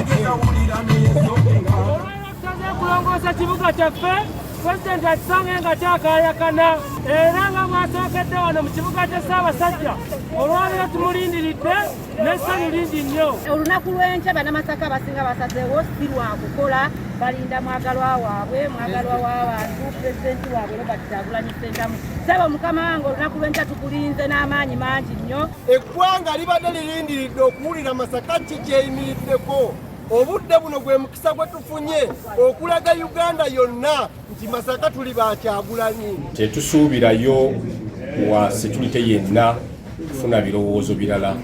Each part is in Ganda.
Olwaleero tusazeewo kulongoosa kibuga kyaffe, Pulezidenti akisange nga kyakaayakana era nga mwasookedde wano mu kibuga kya Ssaabasajja. Olwaleero tumulindiridde n'essanyu lingi nnyo. Olunaku lw'enkya Bannamasaka abasinga basazeewo si lwakukola, balinda mwagalwa waabwe, mwagalwa w'abantu, pulezidenti waabwe Robert Kyagulanyi Ssentamu. Ssebo mukama wange, olunaku lw'enkya tukulinze n'amaanyi mangi nnyo. Eggwanga libadde lirindiridde okuwulira Masaka ki kyeyimiriddeko. Obudde buno gwe mukisa gwe tufunye okulaga Uganda yonna nti Masaka tuli ba Kyagulanyi. Tetusuubirayo wa security yenna kufuna birowoozo birala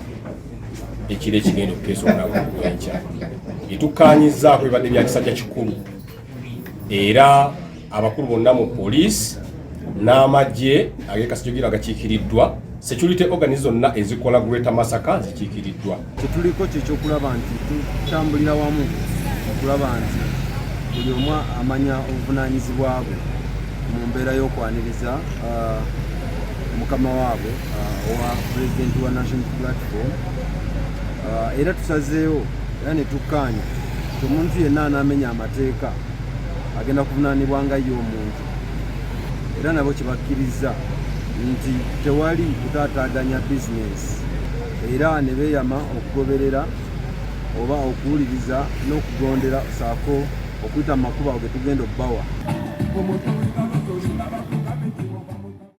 ekiro ekigenda okukeesa olunaku lw'enkya. Byetukkaanyizzaako bibadde bya kisajja kikulu, era abakulu bonna mu poliisi n'amagye ag'ekasijogiro agakiikiriddwa, security organs zonna ezikola Greater Masaka zikiikiriddwa. Kyetuliko kyekyokulaba nti tutambulira wamu okulaba nti buli omu amanya obuvunaanyizibwa bwe mu mbeera y'okwaniriza mukama waabwe owa pulezidenti wa National Platform. Era tusazeewo era ne tukkaanya nti omuntu yenna anaamenya amateeka agenda kuvunaanibwa nga ye omuntu, era nabo kye bakkiriza nti tewali kutaataaganya bizinensi, era ne beeyama okugoberera oba okuwuliriza n'okugondera saako okuyita mu makubo ago ge tugenda okubawa.